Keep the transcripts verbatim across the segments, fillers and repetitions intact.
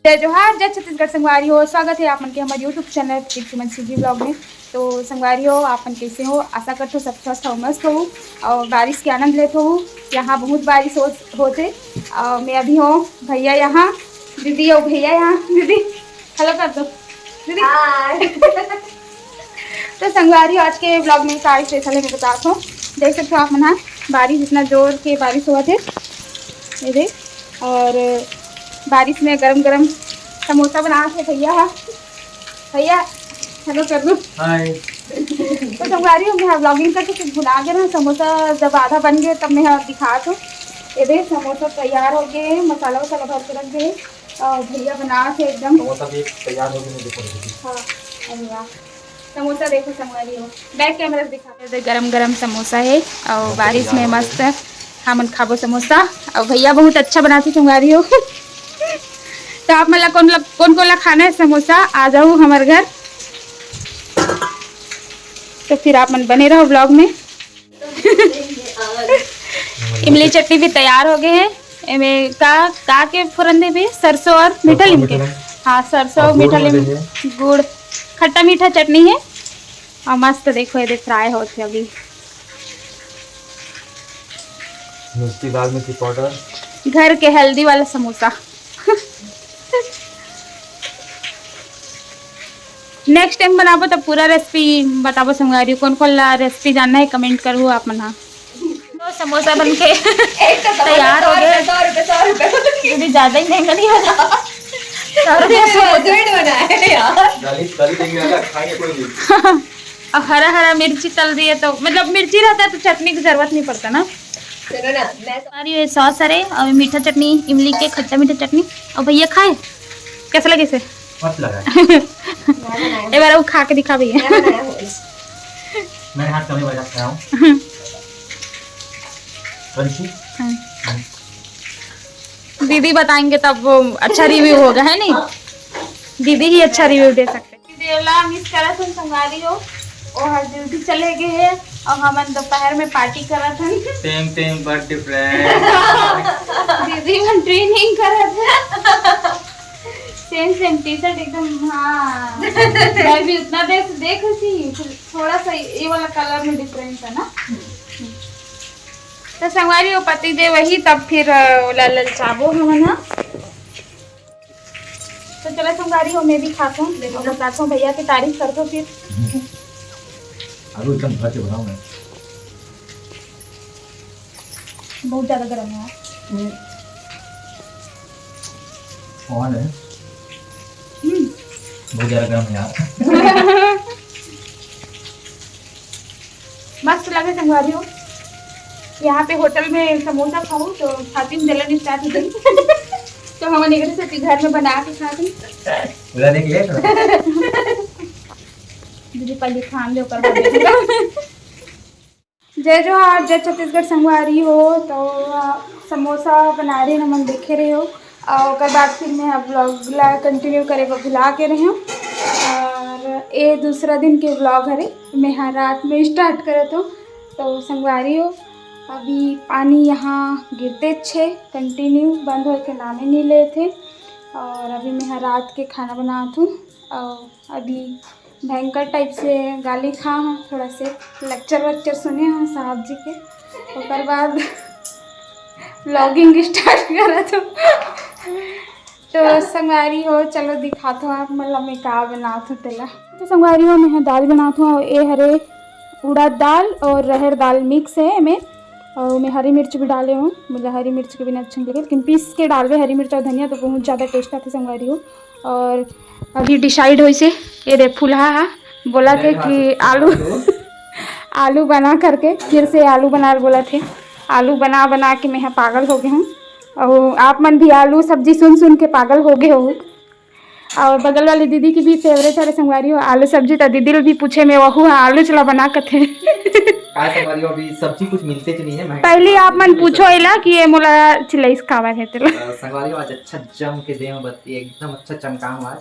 जय जोहार, जय छत्तीसगढ़ संगवारी हो, स्वागत है आप मन के हमर YouTube चैनल प्रतीक सुमन सीजी ब्लॉग में। तो संगवारी हो, आप मन कैसे हो? आशा करथो सब स्वस्थ हो, मस्त हो और बारिश के आनंद लेत हो। यहाँ बहुत बारिश हो, होथे। और मैं अभी हूँ भैया यहाँ, दीदी और भैया यहाँ। दीदी हेलो कर दो दीदी। तो संगवारी हो, आज के ब्लॉग में का स्पेशल है मैं बतात हूँ। देख सकते हो आप मन हा, बारिश इतना जोर के बारिश हुआ थे ये दे, और बारिश में गरम गरम समोसा बना थे भैया हा। भैया हेलो कर दो। हाय। तो संगवारी हो, मैं ब्लॉगिंग करके कुछ भुला गए ना, समोसा जब आधा बन गए तब मैं दिखा हूँ। ये दे समोसा तैयार हो गए, मसाला वसाला भर के रख दे। और भैया बना थे एकदम। समोसा भी तैयार हो गए, मैं देखो। हाँ, अरे वाह। समोसा देखो संगवारी हो, बैक कैमरा से दिखा दे। गरम गरम समोसा है और बारिश में मस्त हमन खाबो समोसा। और भैया बहुत अच्छा बनाथे संगवारी हो। तो आप मन ला कौन ला, कौन कौन ला खाना है समोसा, आ जाओ हमर घर। तो फिर आप मन बने रहो ब्लॉग में। इमली चटनी भी तैयार हो गए है। एमे का का के फोरन देबे? सरसों और मीठा नीम के। हाँ, सरसों और मीठा नीम, गुड़, खट्टा मीठा चटनी है और मस्त देखो ये फ्राई होत है अभी। मिर्ची, लाल मिर्ची पाउडर, घर के हेल्दी वाला समोसा। नेक्स्ट टाइम बनाबो तो पूरा रेसिपी बताबो संगवारी। कौन कौन ला रेसिपी जानना है कमेंट करू आप मन हा। तो समोसा बन के तैयार हो गए। सौ रुपए, सौ रुपए। ये भी ज्यादा ही महंगा नहीं होगा? सौ रुपए से स्वीट बना है यार। अब हरा हरा मिर्ची तल दिए तो मतलब मिर्ची रहता है तो चटनी की जरूरत नहीं पड़ता ना। चलो ना, मैं तो अरे ये सॉस हरे और मीठा चटनी, इमली के खट्टा मीठा चटनी। और भैया खाए कैसा लगे इसे? मस्त लगा है। एक बार वो खा के दिखा भैया। मेरे हाथ कमी वजह से हूँ। क्रंची। हाँ। दीदी बताएंगे तब वो अच्छा रिव्यू होगा, है नहीं? दीदी ही अच्छा रिव्यू दे सकते हैं। देवला मिस करत हन संगवारी हो, ओहर ड्यूटी चले गए है और हमन दोपहर में पार्टी करत हन। सेम सेम बट डिफरेंट। दीदी मन ट्रेनिंग करत है। सेम सेम टी शर्ट एकदम। हाँ, मैं भी उतना देर से देख रही थी, फिर थोड़ा सा ये वाला कलर में डिफरेंस है ना। तो संगवारी हो, पति देव वही तब फिर ओला ललचाबो हमन हा। तो चलो संगवारी हो, मैं भी खात हूँ और बतात हूँ भैया की तारीफ करत हूँ फिर। आलू एकदम भर के बनाओ ना। बहुत ज्यादा गर्म है। कौन है? हम्म। बहुत ज्यादा गर्म है यार। मस्त लगे संगवारी हो। यहाँ पे होटल में समोसा खाओ तो छाती में जलन स्टार्ट हो गई। तो हम एक से घर में बना के खाते हैं। पूरा देख ले तो। दीदी पहले खान ले, ओकर बाद देखूंगा। जय जोहार, जय छत्तीसगढ़ संगवारी हो। तो आ, समोसा बना रहे हमन देखे रहे हो। और ओकर बाद फिर मैं ब्लॉग ला कंटिन्यू करे बर भुला के रहे हूँ। और ये दूसरा दिन के ब्लॉग हरे, मैं हा रात में स्टार्ट करत हूँ। तो संगवारी हो, अभी पानी यहाँ गिरते छे, कंटिन्यू बंद होए के नामे नहीं लेते। और अभी मैं हा रात के खाना बनात हूँ और अभी भयंकर टाइप से गाली खा हूँ, थोड़ा से लेक्चर वेक्चर सुने हूँ साहब जी के। ओकर बाद ब्लॉगिंग स्टार्ट करत हूँ। तो संगवारी हो, चलो दिखात हूँ आप मन ला मैं का बनात हूँ तेला। तो संगवारी हो, मैं हा दाल बनात हूँ और ये हरे उड़द दाल और रहर दाल मिक्स है एमे। और मैं हरी मिर्च भी डाले हूँ, मुझे हरी मिर्च के बिना अच्छा नहीं लगे, लेकिन पीस के डालबे हरी मिर्च और धनिया तो बहुत ज़्यादा टेस्ट आते संगवारी हो। और अभी डिसाइड होइसे, ये दे फुलहा हा बोला थे कि आलू आलू बना करके फिर से आलू बना बोला थे। आलू बना बना के मैं हा पागल हो गए हूँ। और आप मन भी आलू सब्जी सुन सुन के पागल हो गए हो। और बगल वाली दीदी की भी फेवरेट हरे संगवारी हो आलू सब्जी, तो दीदी ल भी पूछे मैं वहू हा आलू चला बना कथे। काय संगवारी हो, अभी सब्जी कुछ मिलते तो नहीं है, महंगा पहली आप मन पूछो एला कि ये मोला चिल्लाइस काबर है तेला। अ, संगवारी हो, आज अच्छा जम के दे में बत्ती, एकदम अच्छा चमका हूँ आज।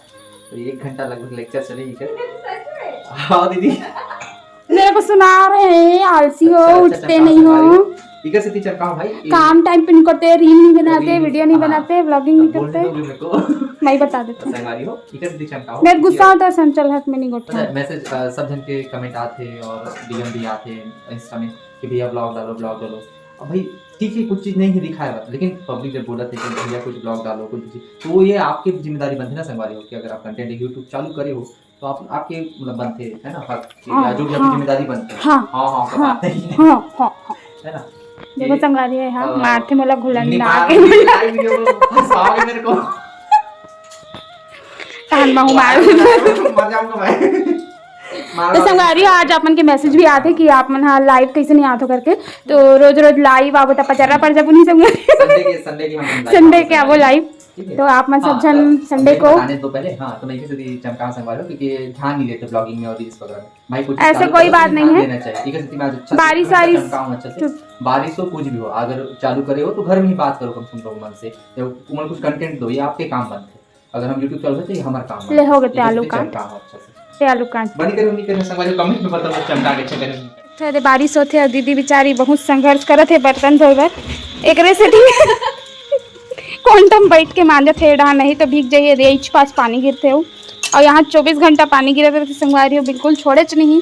तो एक घंटा लगभग लेक्चर चले ही कर। हाँ दीदी। मेरे को सुना रहे हैं, आलसी हो, अच्छा, अच्छा, उठते नहीं हो। इकर सेती चमकाओ भाई, ये काम टाइम पे नहीं करते, रील नहीं बनाते, रील, वीडियो नहीं हाँ। बनाते, व्लॉगिंग नहीं बोलने करते। दो भी मेरे को। मैं ही बता देती हूँ। संगवारी हो, इकर सेती चमकाओ। मैं गुस्सा होता है संचल हट में नहीं पता गोठा। है, मैसेज, अ, सब जन के कमेंट आते हैं और डीएम भी आते हैं इंस्टा में कि भैया ब्लॉग डालो, ब्लॉग डालो। अब भाई ठीक है, कुछ चीज नहीं है दिखाया हुआ, लेकिन पब्लिक जब बोला था कि भैया कुछ ब्लॉग डालो, कुछ चीज, तो वो ये आपकी जिम्मेदारी बनती है ना संगवारी हो कि अगर आप कंटेंट यूट्यूब चालू करे हो तो आप, आपके मतलब बनते है ना हक कि हाँ, या जो भी आपकी हाँ। जिम्मेदारी बनती है। हाँ। हाँ, हाँ, सब हाँ, आते ही है। हाँ, हाँ, हाँ। है ना? देखो कि, संगवारी है, हाँ, अ, मारथे मोला घुलन नहीं, ना मार के। नहीं, नहीं, नहीं, वो फंसाओगे मेरे को। तहन महू मार। मर जाऊंगा भाई। मार तो डालो। संगवारी हो, आज आप मन के मैसेज भी आते कि आप मन हा लाइव कैसे नहीं आते हो करके, तो रोज रोज लाइव आवो तो पचरा पड़ जाबो नहीं संगवारी। संडे के, संडे के हम लाइव संडे आते के हैं। आवो लाइव, ठीक है? तो आप मन सब हाँ, जन तो संडे मेरे को बताने दो पहले, हाँ, तो मैं इसे चमका संगवारी हो, क्योंकि ध्यान नहीं देते ब्लॉगिंग में और रील्स वगैरह में। भाई कुछ ऐसे चालू कोई करो, बात लेकिन नहीं ध्यान है। देना चाहिए। ठीक है, सच्ची में आज अच्छा से बारिश अच्छा वारिश चमकाऊं अच्छे से। चुप। बारिश हो कुछ भी हो, अगर चालू करे हो तो घर में ही बात करो कम से कम लोग मन से, या उमन कुछ कंटेंट दो, ये आपके काम बनते। अगर हम यूट्यूब चालू करते, ये हमारा काम ले बनता। हो गए, इधर आलू से काट। चमकाओ अच्छा से। ये आलू काट। बनी करो नहीं करो संगवारी, कमेंट में बताओ चमका के अच्छा करें। तो दे बारिश होथे और दीदी बेचारी बहुत संघर्ष करत हे बर्तन धोए बर, एकरे से भी कोन टाइम बैठ के मांजत हे डहा, नहीं तो भीग जाइए। दे इच पास पानी गिरथे हो और यहाँ चौबीस घंटा पानी गिरत रहिथे संगवारी हो, बिल्कुल छोड़ेच नहीं।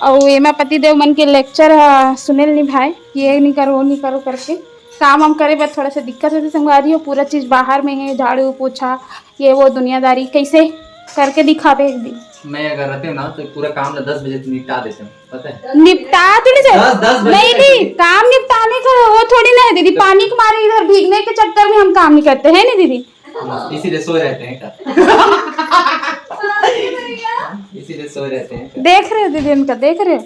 और एमा पति देव मन के लेक्चर ह सुनेल नहीं भाई कि ये नहीं करो, वो नहीं करो करके। काम वाम करे बर थोड़ा सा दिक्कत होथे संगवारी हो, पूरा चीज बाहर में है, झाड़ू पोछा ये वो दुनियादारी कैसे करके दिखाबे एक दिन। मैं अगर रहते हो ना तो पूरा काम ना दस बजे तक निपटा देते हो, पता है? निपटा तो नहीं दस, सकते। दस बजे नहीं तक नहीं, निपटा- काम निपटाने का वो थोड़ी ना है दीदी, पानी के मारे इधर भीगने के चक्कर में हम काम नहीं करते हैं ना दीदी। हाँ, इसीलिए सोए रहते हैं क्या? इसीलिए सोए रहते हैं क्या? देख रहे हो दीदी, इनका देख रहे हो,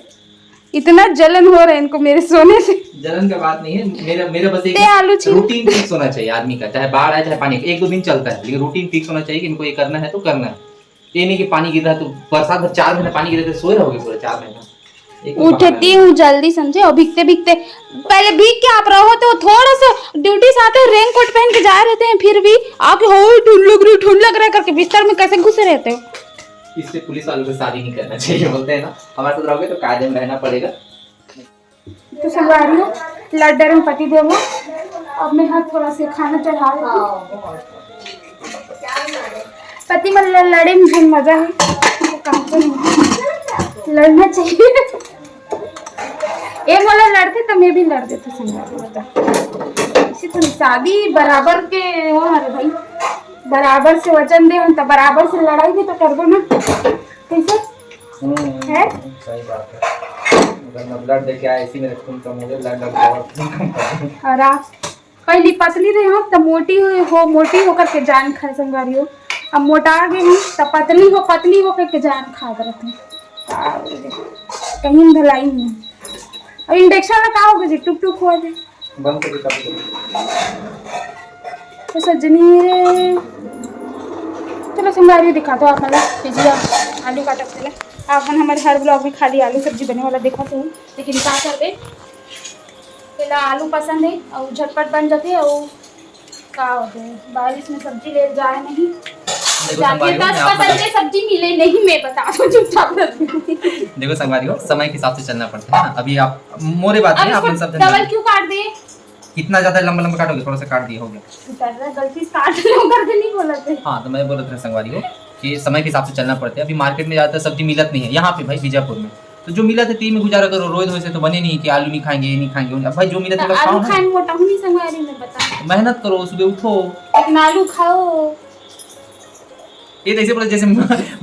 इतना जलन हो रहा है इनको मेरे सोने से। जलन का बात नहीं है, मेरा मेरा बस एक ते आलू छील। रूटीन फिक्स होना चाहिए आदमी का, चाहे बाढ़ आए चाहे पानी, एक दो दिन चलता है, लेकिन रूटीन फिक्स होना चाहिए कि इनको ये करना है तो करना है। ये नहीं कि पानी गिर रहा है तो बरसात भर चार महीने पानी गिरे तो सोए रहोगे पूरे चार महीने? ये कोई बहाना उठती हूँ जल्दी समझे, और भीगते भीगते पहले भीग के आप रहो तो थोड़ा सा ड्यूटी से आते हैं रेनकोट पहन के जा रहते हैं, फिर भी आके हो ठंड लग रही, ठंड लग रहा है करके बिस्तर में कैसे घुसे रहते हो। इससे पुलिस वालों से शादी नहीं करना चाहिए, बोलते हैं ना, हमारे साथ रहोगे तो कायदे में रहना पड़ेगा। तो संगवारी हो, लड़ डरे पति देव, अब मैं हाथ थोड़ा से खाना चढ़ा लेती हूँ। पति मन ल-, लड़े में झन मजा है, तो कम से नहीं लड़ना चाहिए। ये मोला लड़ते तो मैं भी लड़ देती संगवारी, बता। इसी तो शादी बराबर के वो हरे भाई, बराबर से वचन दे हम तो बराबर से लड़ाई भी तो करबो ना। कैसे? हम्म, है? सही बात है। अगर मैं ब्लड दे के आया, इसी मेरे खून कम हो गया, ब्लड, ब्लड, खून कम कर दो। और आप पहली पतली रहे हो तो मोटी हो, मोटी होकर के जान खाए संगवारी हो, अब मोटा गए हो तो पतली हो, पतली होकर के जान खा करते हैं। कहीं भलाई नहीं। और इंडक्शन लगा होगा जी, टुक टुक हो जाए। बंद कर दे, चालू कर दे। तो सज्जनी, चलो संगवारी दिखा दो आप, मतलब भुजिया आलू काटत चला। आप मन हमारे हर ब्लॉग में खाली आलू सब्जी बने वाला देखा तो, लेकिन का कर दे, तेला आलू पसंद है और झटपट बन जाते हैं। और का होते हैं, बारिश में सब्जी ले जाए नहीं देखो जाके संगवारी हो, दस मैं आप पसंद के सब्जी मिले नहीं, मैं बता दूं चुपचाप रख दूं। देखो संगवारी हो, समय के हिसाब से चलना पड़ता है ना। अभी आप मोरे बात अब नहीं, आप इसको मन सब डबल क्यों काट दिए? कितना ज्यादा लंबा लंबा काटोगे, थोड़ा सा काट दिया, हो गया। कर रहा, गलती से काट लो करके नहीं बोला थे। हाँ, तो मैं बोलत रहे संगवारी हो कि समय के हिसाब से चलना पड़ता है। अभी मार्केट में ज्यादातर सब्जी मिलत नहीं है यहाँ पे भाई बीजापुर में, तो जो मिलत है ती में गुजारा करो। रोज होइसे तो बने नहीं कि आलू नहीं खाएंगे, ये नहीं खाएंगे। अब भाई जो मिलत है तो बस आलू खाओ ना। खाए में मोटा हूँ नहीं संगवारी, मैं बता। मेहनत करो, सुबह उठो। लेकिन आलू खाओ। ये तो ऐसे बोला जैसे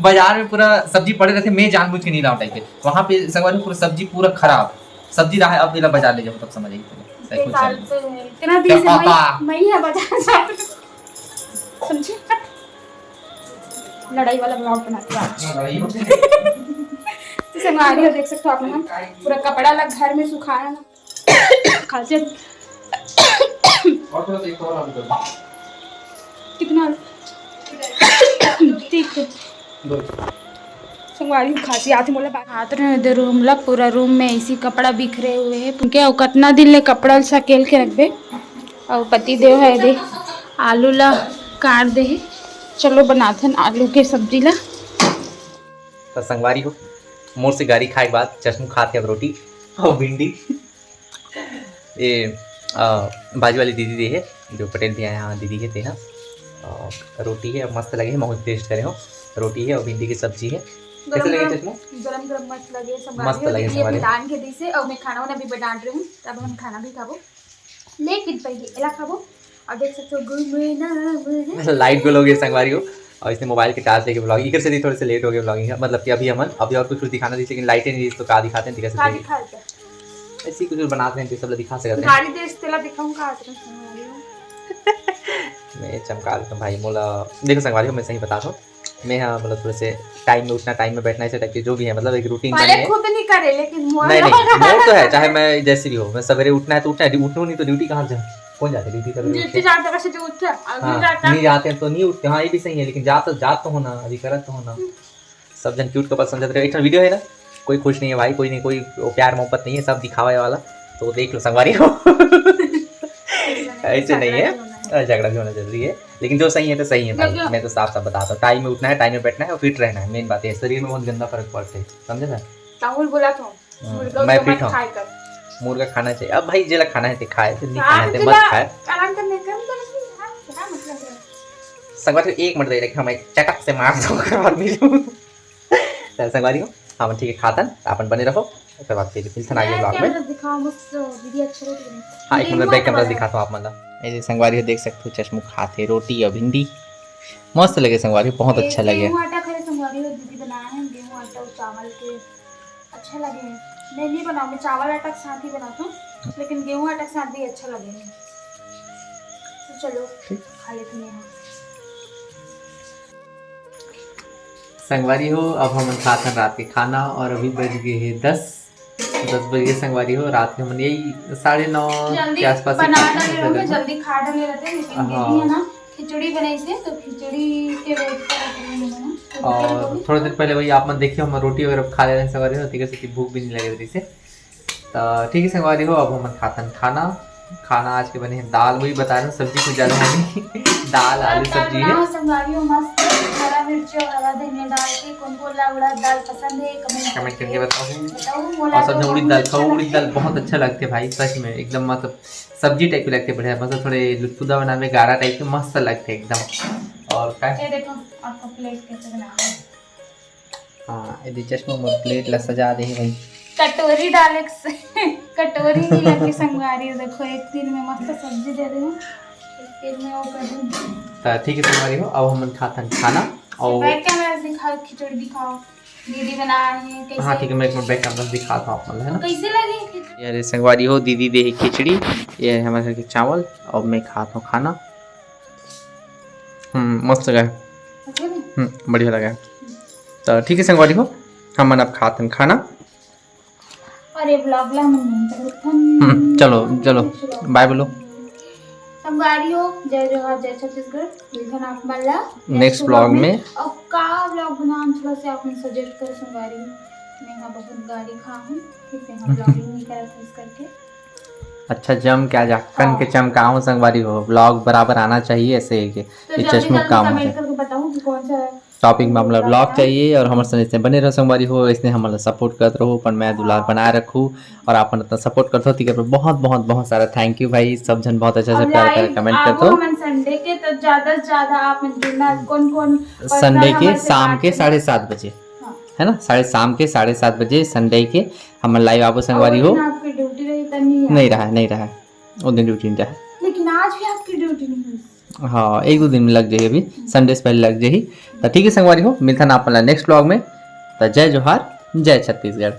बाजार में पूरा सब्जी पड़े रहते, मैं जानबूझ के नहीं लाऊं टाइप के। वहाँ पे संगवारी पूरा सब्जी पूरा खराब, सब्जी रहा है, अब इला बाजार ले जाओ तब समझ आएगी तुम्हें। सही कुछ बेकार समझ। तो है। इतना दिन से क्या मैं, पापा? मैं ही बाजार जाती हूँ। समझे? लड़ाई वाला ब्लॉग बनाती हूँ आज। हाँ, भाई। तो संगवारी हो, देख सकते हो आप लोग, पूरा कपड़ा लग घर में सुखाया ना। खांसी। और थोड़ा सा एक और आलू कर दो। कितना? ठीक है। दो। संगवारी हो, खांसी आती मोला। हाथ रहे दे रूम ला, पूरा रूम में ऐसी कपड़ा बिखरे हुए हैं। उनके अउ कतना दिन ले कपड़ा सकेल के रखबे। अउ पति देव है दे आलू ला काट दे हे। चलो बनाथन आलू के सब्जी ला। तो संगवारी हो, मोर से गारी खाए के बाद चश्मू खात हे अब रोटी और भिंडी। ये, अ, बाजू वाली दीदी दे हे, जो पटेल भैया यहाँ दीदी हे, तेहा। अ, रोटी हे, मस्त लगे हे, महूँ टेस्ट करे हो। रोटी हे और भिंडी की सब्जी हे। कैसे गरम लगे गरम, चश्मा? गरम गरम मस्त लगे, संभाल मस्त लियो। लगे, दीदी संभाल अभी लियो। लान के दी से, और मैं खाना वाना भी बना रही हूँ, तब हम खाना भी खाबो। लेकिन पहले एला खाबो, और देख सकते हो, गुमनाम है। लाइट गुल हो गई संगवारी हो, और इसने मोबाइल के चार्ज लेके ब्लॉगिंग कर से थोड़े से लेट हो गए ब्लॉगिंग का। मतलब कि अभी हमन अभी और कुछ कुछ दिखाना थी, लेकिन लाइट ही नहीं, तो का दिखाते हैं, दिखा का सकते हैं। दिखाए थे? ऐसी कुछ बनाते हैं, तो सब ला दिखा सकते हैं। गाड़ी दे, तेला दिखाऊं का आज मैं संगवारी हो? मैं चमका देता हूँ भाई, मोला देखो संगवारी हो, मैं सही बता दूँ, मैं हाँ, मतलब थोड़े से टाइम में उठना, टाइम में बैठना, ऐसे टाइप के जो भी है, मतलब एक रूटीन पहले बनी है। खुद नहीं करे, लेकिन मोर नहीं, नहीं, लोग मोर तो है, चाहे मैं जैसे भी हो, मैं सवेरे उठना है तो उठना है, उठूँ नहीं तो ड्यूटी कहाँ जाऊँ? कौन जाते ड्यूटी सवेरे उठ ड्यूटी के? जाते वैसे जो उठते, अभी हाँ, जाता। नहीं जाते हैं तो नहीं उठते, हाँ, ये भी सही है, लेकिन जा तो, जा तो होना, अभी करत तो होना। सब जन क्यूट कपल समझत रहे। एक ठन वीडियो है ना, कोई खुश नहीं है भाई, कोई नहीं, कोई वो प्यार मोहब्बत नहीं है, सब दिखावे वाला, तो देख लो संगवारी हो। ऐसे नहीं है, झगड़ा भी होना है। अरे, झगड़ा भी होना जरूरी है, लेकिन जो सही है तो सही है भाई। क्यों, क्यों? मैं तो साफ साफ बताता हूँ, टाइम में उठना है, टाइम में बैठना है और फिट रहना है, मेन बात है, शरीर में बहुत गंदा फर्क पड़ता है, समझे ना? राहुल बोला था, हम्म, मुर्गा मैं उर्गा फिट मत हूँ। खाए कर। मुर्गा खाना चाहिए। अब भाई जेला खाना है ते खाए, ते नहीं हाँ, खाना है ते जेला मत खाए। आराम करने का मतलब है, हाँ, क्या मतलब है? संगवारी हो, एक मिनट दे रखे, हम चटक से मार दो, ओकर बाद मिलूँ। तो संगवारी हो, हम ठीक है खातन, अपन बने रहो, ओकर बाद फिर मिलथन आगे हाँ, vlog में। कैमरा दिखाओ, मस्त दीदी अच्छा रोटी बनाई। हाँ, एक गेहूं मिनट बैक आटा कैमरा बनाओ। दिखाता हूँ आप मन ला। ये संगवारी हो, देख सकते हो, चश्मू खात हे रोटी और भिंडी, मस्त लगे संगवारी हो, बहुत ये अच्छा लगे। गेहूं आटा खरे संगवारी हो, दीदी बनाए हैं गेहूं आटा और चावल के, अच्छा लगे हैं। मैं नहीं बनाऊँ, मैं चावल आटा के साथ ही बनाता हूँ, लेकिन गेहूं आटा के साथ भी अच्छा लगे हैं। तो चलो, ठीक। खा लेते हैं। संगवारी हो, अब हमन खात हन रात के खाना और अभी बज गए हे दस, दस बज गए संगवारी हो। रात के हमन यही साढ़े नौ जल्दी के आसपास ही बना खाते हैं, डाले रहते, जल्दी। जल्दी खा डाले रहते, लेकिन हाँ। दीदी है ना, खिचड़ी बनाई से, तो खिचड़ी के वेट कर रहे हैं हम, तो और खिचड़ी थोड़ी देर पहले वही आप मन देखिए, हम रोटी वगैरह खा ले रहे हैं संगवारी हो, तेकर सेती भूख भी नहीं लगे रही से। तो ठीक है संगवारी हो, अब हमन खातन खाना। खाना आज के बने हे दाल, वही बता रहे हैं, सब्जी कुछ ज़्यादा है नहीं। दाल, आलू, सब्जी है। करना संगवारी हो मस्त, हरा मिर्च और हरा धनिया डाल के। कौन कौन ला उड़द दाल पसंद है, कमेंट कमेंट करके करके बताओ। बताओ, मोला और सब तो ने उड़द बहुत दाल अच्छा खाओ, उड़द लगता दाल है। बहुत अच्छा लगता है भाई, सच में एकदम मतलब सब्जी टाइप के लगते हैं, बढ़िया, मतलब थोड़े लुतफुदा बनावे, गाढ़ा टाइप के मस्त लगते हैं एकदम। और क्या? ये देखो आपका प्लेट कैसे बना है। हाँ, ये चश्मा मोर प्लेट ला सजा दे हे भाई। कटोरी डाले के से-, कटोरी नहीं लगे संगवारी, देखो एक तीर में मस्त सब्जी दे रही हूँ, एक तीर में वो कर दूँ। तो ठीक है संगवारी हो, अब हमन खातन खाना और बैठ के हमें दिखाओ, खिचड़ी दिखाओ, दीदी बनाए हैं कैसे? हाँ ठीक है, मैं एक मिनट बैठ के बस दिखाता हूँ आप मन ला, है ना? कैसे लगे खिचड़ी? ये रे संगवारी हो, दीदी दे हे खिचड़ी, ये है हमारे घर के चावल और मैं खात हूँ खाना। हम्म, मस्त लगा है। अच्छा भी? हम्म, बढ़िया लगा है। तो ठीक है संगवारी हो, हमन अब खातन खाना। और ये vlog ला हमन नहीं करथन। हम्म, चलो, चलो, bye बोलो। संगवारी हो, जय जोहार, जय छत्तीसगढ़। मिलथन आप मन ला next next vlog vlog में। में। और का vlog बनाऊं, थोड़ा से आप मन suggest करो संगवारी। मैं यहाँ बहुत गाली खा हूँ, ठीक है, हम vlogging नहीं करत हूँ इस करके। अच्छा, जम के आज अक्कन के हाँ। चमकाओ संगवारी हो, vlog बराबर आना चाहिए ऐसे ही के। तो ये जल्दी चश्मुख जल्दी काम comment है। करके बताओ कि कौन सा topic में हमला vlog vlog बनाओ। चाहिए और हमर संग इसने बने रहो संगवारी हो, इसने हमला support करत रहो, अपन मैं दुलार हाँ। बनाए रखू और आप मन इतना support करत हो, तेकर बर बहुत, बहुत, बहुत सारा thank you भाई। सब झन बहुत अच्छा से और प्यार, प्यार live comment करत आवो हो। हमन Sunday के, तो ज्यादा से ज्यादा आप मन जुड़ना, कौन कौन Sunday personal के हमर से शाम बात के करना। साढ़े सात बजे, हाँ। है ना, साढ़े शाम के साढ़े सात बजे Sunday के हमन live आवो संगवारी और हो। दिन आपकी duty रही त नहीं नहीं आए। रहा, नहीं रहा, वो दिन duty नहीं रहा। लेकिन आज भी आपकी duty नहीं हुई। हाँ, एक दो दिन में लग जाही, अभी Sunday से पहले लग जाही। तो ठीक है संगवारी हो, मिलथन आप मन ला next vlog में। तो जय जोहार, जय छत्तीसगढ़।